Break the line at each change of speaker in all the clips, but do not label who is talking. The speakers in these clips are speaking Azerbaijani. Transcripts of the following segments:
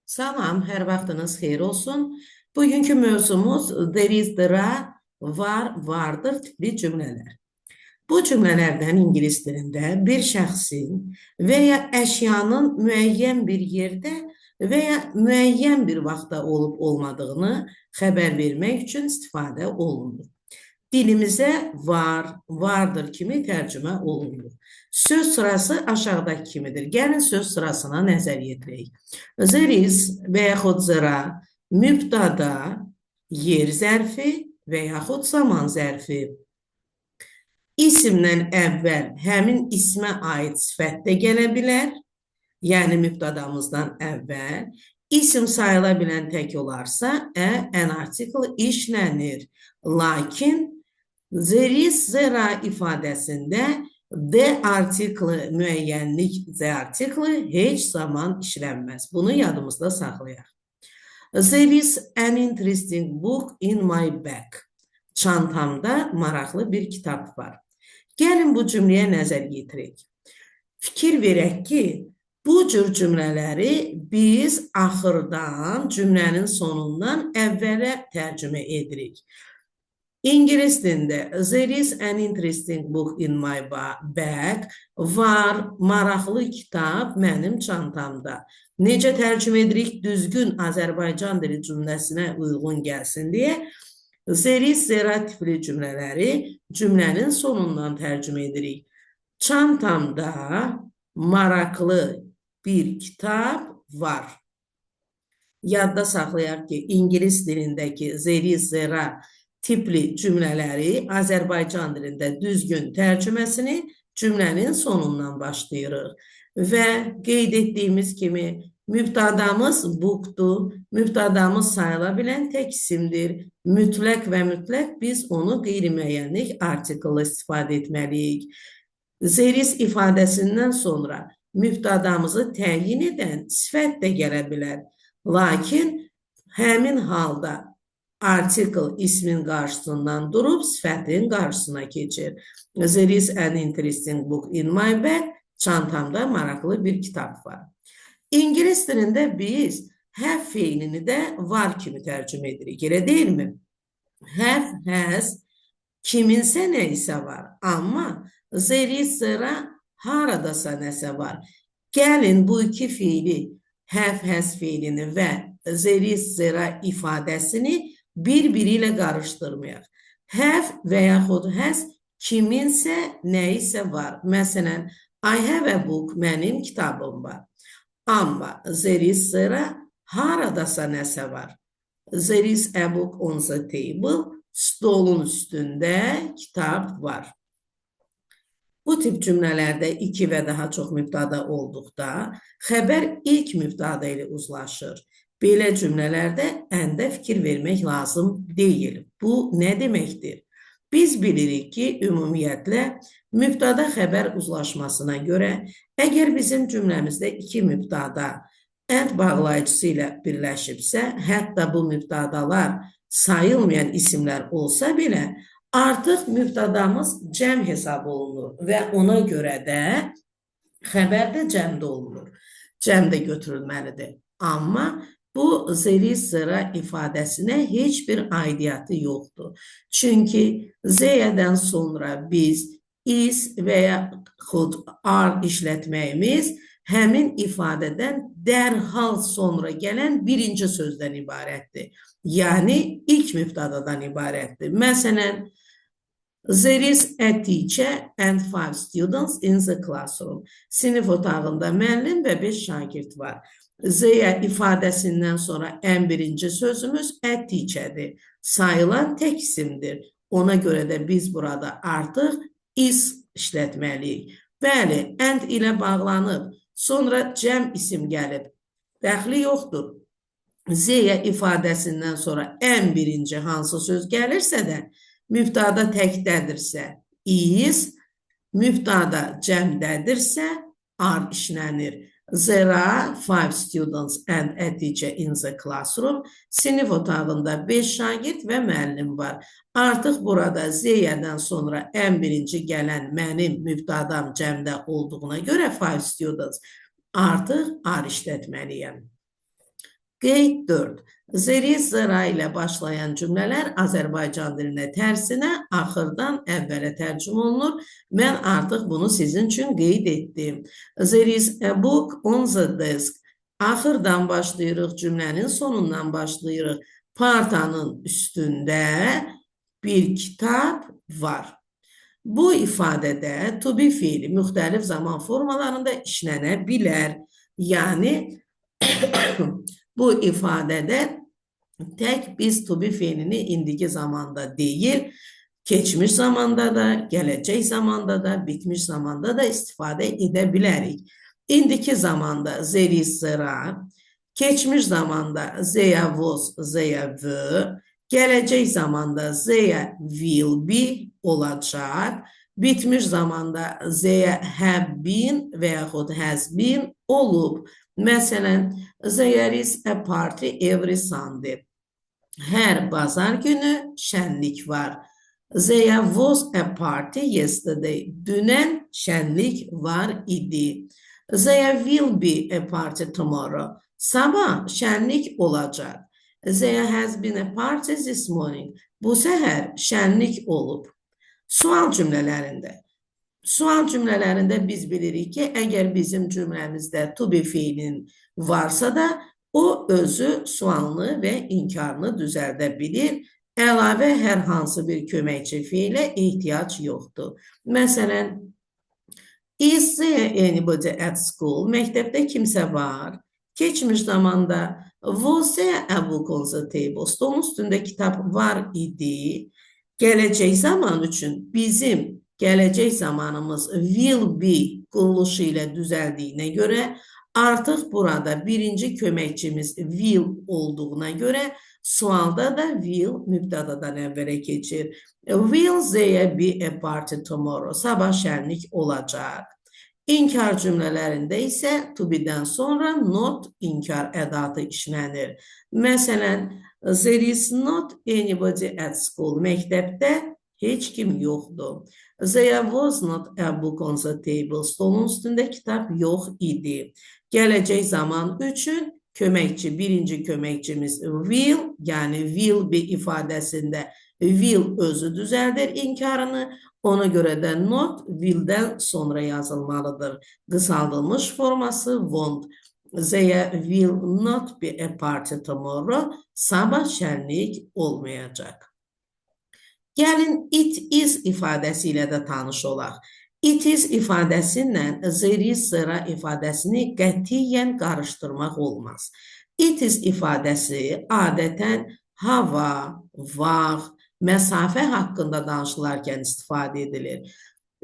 Salam, hər vaxtınız xeyir olsun. Bugünkü mövzumuz there is, there are, var, vardır tipli cümlələr. Bu cümlələrdən ingilis dilində bir şəxsin və ya əşyanın müəyyən bir yerdə və ya müəyyən bir vaxtda olub olmadığını xəbər vermək üçün istifadə olunur. Dilimizə var, vardır kimi tərcümə olunur. Söz sırası aşağıdakı kimidir. Gəlin söz sırasına nəzər yetirək. There is və yaxud there are, mübtəda, yer zərfi və yaxud zaman zərfi. İsimdən əvvəl həmin ismə aid sifət də gələ bilər. Yəni mübtədamızdan əvvəl. İsim sayıla bilən tək olarsa, a, an article işlənir. Lakin there is, there are ifadəsində the article, müəyyənlik the article heç zaman işlənməz. Bunu yadımızda saxlayaq. There is an interesting book in my bag. Çantamda maraqlı bir kitab var. Gəlin bu cümləyə nəzər yetirək. Fikir verək ki, bu cür cümlələri biz axırdan, cümlənin sonundan əvvələ tərcümə edirik. İngilis dilində there is an interesting book in my bag, var maraqlı kitab mənim çantamda. Necə tərcümə edirik? Düzgün Azərbaycan dili cümləsinə uyğun gəlsin deyə there is, there are tipli cümlələri cümlənin sonundan tərcümə edirik. Çantamda maraqlı bir kitab var. Yadda saxlayaq ki, İngilis dilindəki there is, there are tipli cümlələri Azərbaycan dilində düzgün tərcüməsini cümlənin sonundan başlayırıq. Və qeyd etdiyimiz kimi mübtədamız book'dur. Mübtədamız sayıla bilən tək isimdir. Mütləq və mütləq biz onu qeyri-müəyyənlik article istifadə etməliyik. There is ifadəsindən sonra mübtədamızı təyin edən sifət də gələ bilər. Lakin həmin halda article ismin qarşısından durub sifətin qarşısına keçir. There is an interesting book in my bag. Çantamda maraqlı bir kitab var. İngilis dilində biz have feilini də var kimi tərcümə edirik. Elə deyilmi? Have, has, kiminsə nə isə var. Amma there is, there are, haradasa nəsə var. Gəlin bu iki fiili, have, has fiilini və there is, there are ifadəsini bir-biri ilə qarışdırmayaq. Have və yaxud has kiminsə nəyisə var. Məsələn, I have a book, mənim kitabım var. Amma there is, there are, haradasa nəsə var. There is a book on the table. Stolun üstündə kitab var. Bu tip cümlələrdə iki və daha çox mübtəda olduqda xəbər ilk mübtəda ilə uzlaşır. Belə cümlələrdə and-ə fikir vermək lazım deyil. Bu nə deməkdir? Biz bilirik ki, ümumiyyətlə mübtəda xəbər uzlaşmasına görə əgər bizim cümləmizdə iki mübtəda and bağlayıcısı ilə birləşibsə, hətta bu mübtədalar sayılmayan isimlər olsa belə, artıq mübtədamız cəm hesab olunur və ona görə də xəbər də cəmdə olunur. Cəmdə götürülməlidir. Amma bu there is, there are ifadəsinə heç bir aidiyyatı yoxdur. Çünki there-dən sonra biz is və yaxud are işlətməyimiz həmin ifadədən dərhal sonra gələn birinci sözdən ibarətdir. Yəni ilk mübtədadan ibarətdir. Məsələn, there is a teacher and 5 students in the classroom. Sinif otağında müəllim və 5 şagird var. There ifadəsindən sonra ən birinci sözümüz a teacher'dir. Sayılan tək isimdir. Ona görə də biz burada artıq is işlətməliyik. Bəli, and ilə bağlanıb, sonra cəm isim gəlib. Dəxli yoxdur. There ifadəsindən sonra ən birinci hansı söz gəlirsə də, mübtəda təkdədirsə is, mübtəda cəmdədirsə are işlənir. There are 5 students and a teacher in the classroom. Sinif otağında 5 şagird və müəllim var. Artıq burada there-dən sonra ən birinci gələn mənim mübtədam cəmdə olduğuna görə 5 students artıq are işlətməliyəm. Qeyd 4. There is, there are ilə başlayan cümlələr Azərbaycan dilinə tərsinə, axırdan əvvələ tərcümə olunur. Mən artıq bunu sizin üçün qeyd etdim. There is a book on the desk. Axırdan başlayırıq, cümlənin sonundan başlayırıq. Partanın üstündə bir kitab var. Bu ifadədə to be fiili müxtəlif zaman formalarında işlənə bilər. Yəni, bu ifadədə tək biz to be fiilini indiki zamanda deyil, keçmiş zamanda da, gələcək zamanda da, bitmiş zamanda da istifadə edə bilərik. İndiki zamanda there is, there are, keçmiş zamanda there was, there were, gələcək zamanda there will be olacaq, bitmiş zamanda there have been və yaxud has been olub. Məsələn, there is a party every Sunday. Hər bazar günü şənlik var. There was a party yesterday. Dünən şənlik var idi. There will be a party tomorrow. Sabah şənlik olacaq. There has been a party this morning. Bu səhər şənlik olub. Sual cümlələrində. Sual cümlələrində biz bilirik ki, əgər bizim cümləmizdə to be fiilin varsa da, o özü sualını və inkarını düzəldə bilir. Əlavə hər hansı bir köməkçi fiilə ehtiyac yoxdur. Məsələn, is there anybody at school? Məktəbdə kimsə var? Keçmiş zamanda was there a book on the table? Stolun üstündə kitab var idi. Gələcək zaman üçün bizim gələcək zamanımız will be quruluşu ilə düzəldiyinə görə artıq burada birinci köməkçimiz will olduğuna görə sualda da will mübtədadan əvvələ keçir. Will there be a party tomorrow? Sabah şənlik olacaq. İnkar cümlələrində isə to be-dən sonra not inkar ədatı işlənir. Məsələn, there is not anybody at school. Məktəbdə heç kim yoxdur. There was not a book on the table. Stolun üstündə kitab yox idi. Gələcək zaman üçün köməkçi, birinci köməkçimiz will, yəni will be ifadəsində will özü düzəldir inkarını. Ona görə də not will-dən sonra yazılmalıdır. Qısaldılmış forması won't. There will not be a party tomorrow. Sabah şənlik olmayacaq. Gəlin it is ifadəsi ilə də tanış olaq. It is ifadəsi ilə there is, there are ifadəsini qətiyyən qarışdırmaq olmaz. It is ifadəsi adətən hava, vaxt, məsafə haqqında danışılarkən istifadə edilir.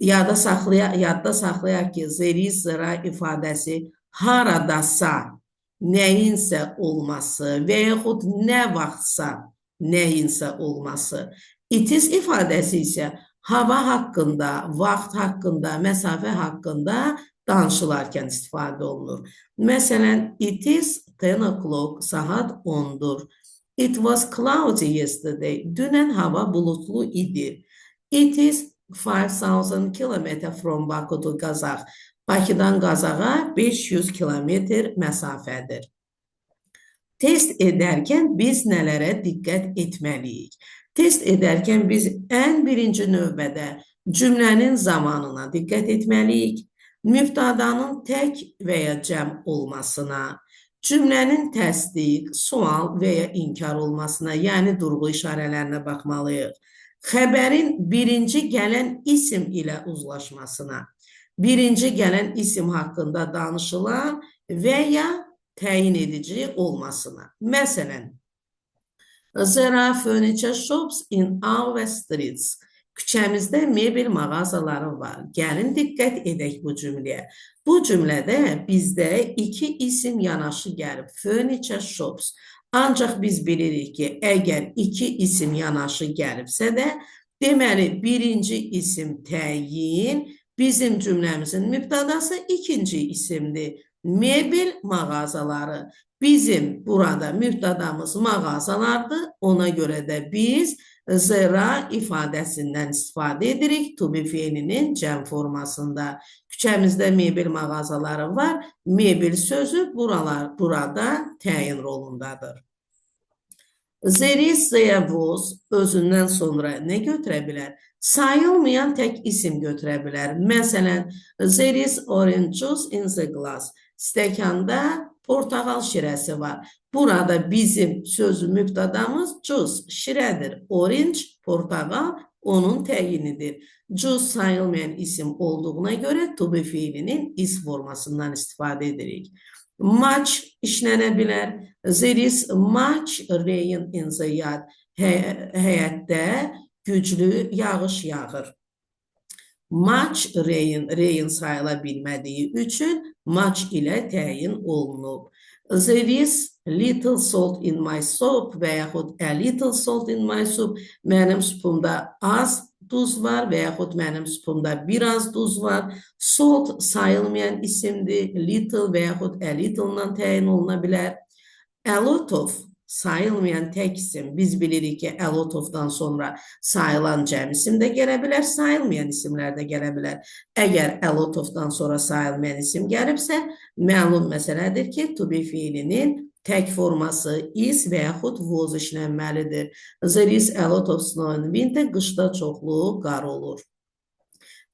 Yadda saxlayaq ki, there is, there are ifadəsi haradasa nəyinsə olması və yaxud nə vaxtsa nəyinsə olması. It is ifadəsi isə hava haqqında, vaxt haqqında, məsafə haqqında danışılarkən istifadə olunur. Məsələn, it is 10 o'clock, saat 10-dur. It was cloudy yesterday. Dünən hava bulutlu idi. It is 5000 km from Baku to Qazax. Bakıdan Qazaxa 500 kilometr məsafədir. Test edərkən biz nələrə diqqət etməliyik? Test edərkən biz ən birinci növbədə cümlənin zamanına diqqət etməliyik, mübtədanın tək və ya cəm olmasına, cümlənin təsdiq, sual və ya inkar olmasına, yəni durğu işarələrinə baxmalıyıq. Xəbərin birinci gələn isim ilə uzlaşmasına, birinci gələn isim haqqında danışılan və ya təyin edici olmasına. Məsələn, there are furniture shops in our streets. Küçəmizdə mebel mağazaları var. Gəlin diqqət edək bu cümləyə. Bu cümlədə bizdə iki isim yanaşı gəlib. Furniture shops. Ancaq biz bilirik ki, əgər iki isim yanaşı gəlibsə də, deməli birinci isim təyin, bizim cümləmizin mübtədası ikinci isimdir. Mebel mağazaları. Bizim burada mübtədamız mağazalardır. Ona görə də biz there ifadəsindən istifadə edirik to be feilinin cəm formasında. Küçəmizdə mebel mağazaları var. Mebel sözü burada təyin rolundadır. There is, there was özündən sonra nə götürə bilər? Sayılmayan tək isim götürə bilər. Məsələn, there is orange juice in the glass. Stəkanda portağal şirəsi var. Burada bizim sözü mübtədamız juice, şirədir. Orange, portağal onun təyinidir. Juice sayılmayan isim olduğuna görə to be fiilinin is formasından istifadə edirik. Much işlənə bilər. There is much rain in the yard. Həyətdə güclü yağış yağır. Much rain, rain sayıla bilmədiyi üçün much ilə təyin olunub. There is little salt in my soup və yaxud a little salt in my soup. Mənim supumda az duz var və yaxud mənim supumda biraz duz var. Salt sayılmayan isimdir. Little və yaxud a little-la təyin oluna bilər. A lot of sayılmayan tək isim. Biz bilirik ki, a lot of-dan sonra sayılan cəm isim də gələ bilər, sayılmayan isimlər də gələ bilər. Əgər a lot of-dan sonra sayılmayan isim gəlibsə, məlum məsələdir ki, to be fiilinin tək forması is və yaxud was işlənməlidir. There is a lot of snow in winter. Qışda çoxlu qar olur.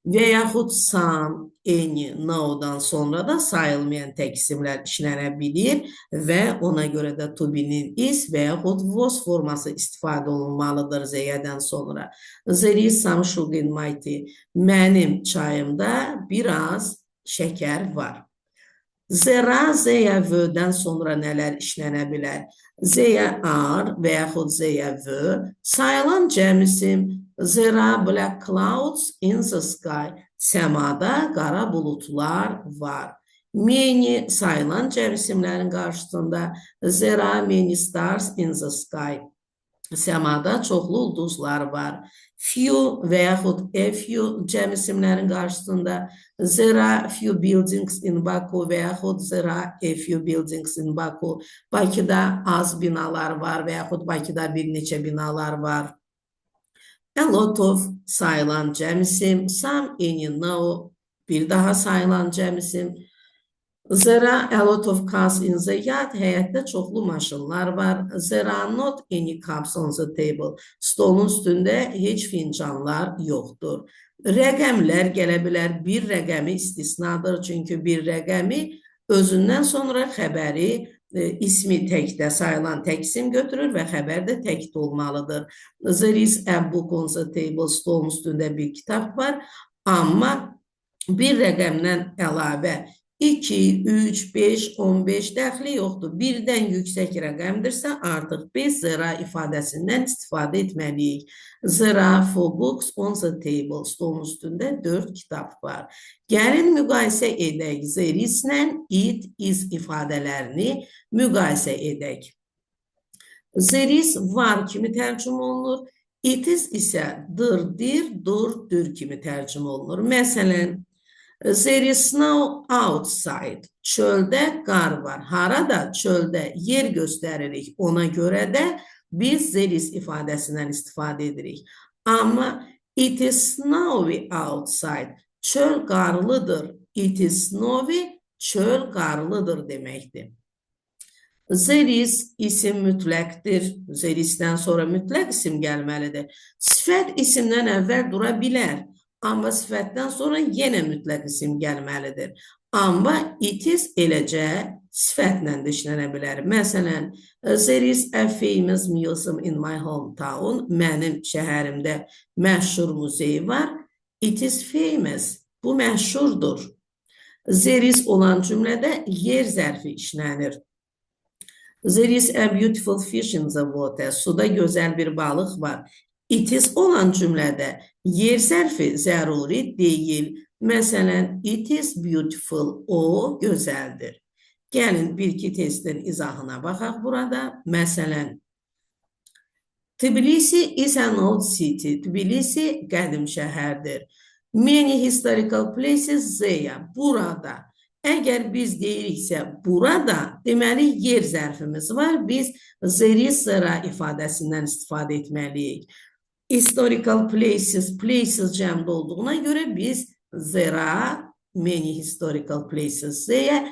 Və yaxud some, any, no-dan sonra da sayılmayan tək isimlər işlənə bilir və ona görə də to be-nin is və yaxud was forması istifadə olunmalıdır there-dən sonra. There is some sugar in my tea. Mənim çayımda biraz şəkər var. There are, there were-dən sonra nələr işlənə bilər? There are və yaxud there were sayılan cəm isim. There are black clouds in the sky. Səmada qara buludlar var. Many sayılan cəm isimlərin qarşısında. There are many stars in the sky. Səmada çoxlu ulduzlar var. Few və yaxud a few cəm isimlərin qarşısında. There are few buildings in Baku və yaxud there are a few buildings in Baku. Bakıda az binalar var və yaxud Bakıda bir neçə binalar var. A lot of sayılan cəm isim, some, any, no bir daha sayılan cəm isim. There are a lot of cars in the yard. Həyətdə çoxlu maşınlar var. There are not any cups on the table. Stolun üstündə heç fincanlar yoxdur. Rəqəmlər gələ bilər. Bir rəqəmi istisnadır. Çünki bir rəqəmi özündən sonra xəbəri ismi təkdə sayılan tək isim götürür və xəbər də təkdə olmalıdır. There is a book on the table. Stolun üstündə bir kitab var. Amma bir rəqəmdən əlavə 2, 3, 5, 15 dəxli yoxdur. Birdən yüksək rəqəmdirsə, artıq biz there are ifadəsindən istifadə etməliyik. There are four books on the table. Stolun üstündə 4 kitab var. Gəlin müqayisə edək. There is-lə it is ifadələrini müqayisə edək. There is var kimi tərcümə olunur. It is isə dır, dir, dur, dür kimi tərcümə olunur. Məsələn, there is snow outside. Çöldə qar var. Harada? Çöldə yer göstəririk. Ona görə də biz there is ifadəsindən istifadə edirik. Amma it is snowy outside. Çöl qarlıdır. It is snowy, çöl qarlıdır deməkdir. There is isim mütləqdir. There is-dən sonra mütləq isim gəlməlidir. Sifət isimdən əvvəl dura bilər. Amma sifətdən sonra yenə mütləq isim gəlməlidir. Amma it is eləcə sifətlə də işlənə bilər. Məsələn, there is a famous museum in my hometown. Mənim şəhərimdə məşhur muzey var. It is famous. Bu məşhurdur. There is olan cümlədə yer zərfi işlənir. There is a beautiful fish in the water. Suda gözəl bir balıq var. It is olan cümlədə yer zərfi zəruri deyil. Məsələn, it is beautiful. O gözəldir. Gəlin bir-iki testin izahına baxaq burada. Məsələn, Tbilisi is an old city. Tbilisi qədim şəhərdir. Many historical places there. Burada. Əgər biz deyiriksə burada, deməli yer zərfimiz var. Biz there is, there are ifadəsindən istifadə etməliyik. Historical places, places cəmdə olduğuna görə biz there are many historical places deyə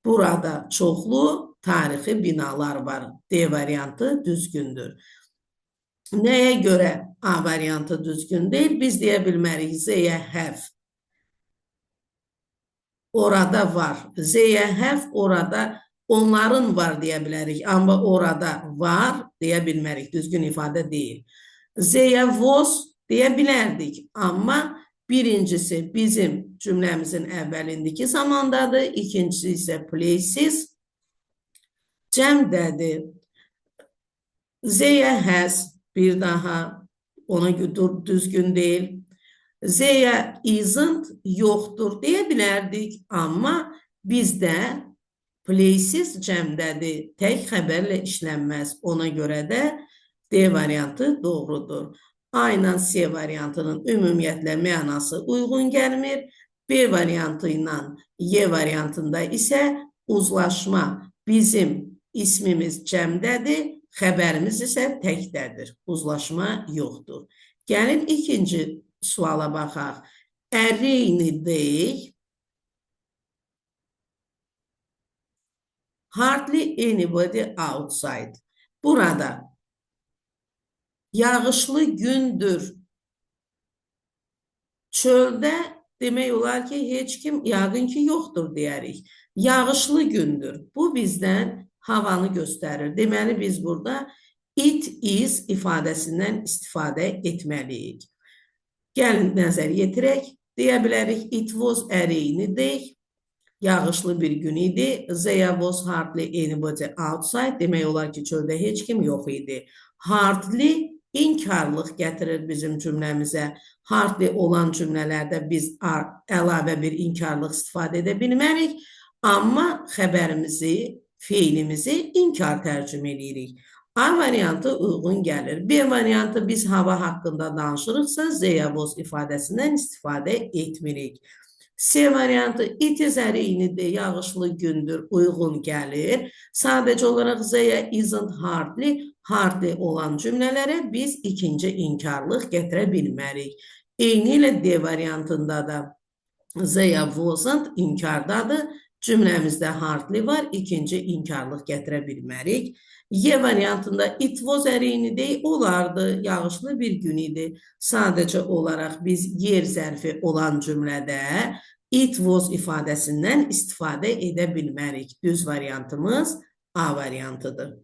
burada çoxlu tarixi binalar var. D variantı düzgündür. Nəyə görə A variantı düzgün deyil? Biz deyə bilmərik Z-yə have. Orada var. Z-yə have, orada onların var deyə bilərik. Amma orada var deyə bilmərik. Düzgün ifadə deyil. Z-yə was deyə bilərdik. Amma birincisi bizim cümləmizin əvvəlindəki zamandadır. İkincisi isə places cəmdədir. Z-yə has bir daha ona görə düzgün deyil. Z-yə isn't yoxdur deyə bilərdik, amma bizdə places cəmdədir. Tək xəbərlə işlənməz. Ona görə də D variantı doğrudur. A ilə C variantının ümumiyyətlə mənası uyğun gəlmir. B variantı ilə Y variantında isə uzlaşma bizim ismimiz cəmdədir, xəbərimiz isə təkdədir. Uzlaşma yoxdur. Gəlin ikinci suala baxaq. A rainy day, hardly anybody outside. Burada yağışlı gündür. Çöldə demək olar ki, heç kim yəqin ki, yoxdur deyərik. Yağışlı gündür. Bu bizdən havanı göstərir. Deməli, biz burada it is ifadəsindən istifadə etməliyik. Gəlin nəzər yetirək. Deyə bilərik, it was a rainy day. Yağışlı bir gün idi. There was hardly anybody outside. Demək olar ki, çöldə heç kim yox idi. Hardly inkarlıq gətirir bizim cümləmizə. Hardly olan cümlələrdə biz əlavə bir inkarlıq istifadə edə bilmərik. Amma xəbərimizi, feilimizi inkar tərcümə edirik. A variantı uyğun gəlir. B variantı biz hava haqqında danışırıqsa, there was ifadəsindən istifadə etmirik. C variantı it is a rainy day, yağışlı gündür, uyğun gəlir. Sadəcə olaraq there isn't hardly, hardly olan cümlələrə biz ikinci inkarlıq gətirə bilmərik. Eyni ilə D variantında da there wasn't inkardadır. Cümləmizdə hardly var, ikinci inkarlıq gətirə bilmərik. Y variantında it was a rainy day olardı, yağışlı bir gün idi. Sadəcə olaraq biz yer zərfi olan cümlədə it was ifadəsindən istifadə edə bilmərik. Düz variantımız A variantıdır.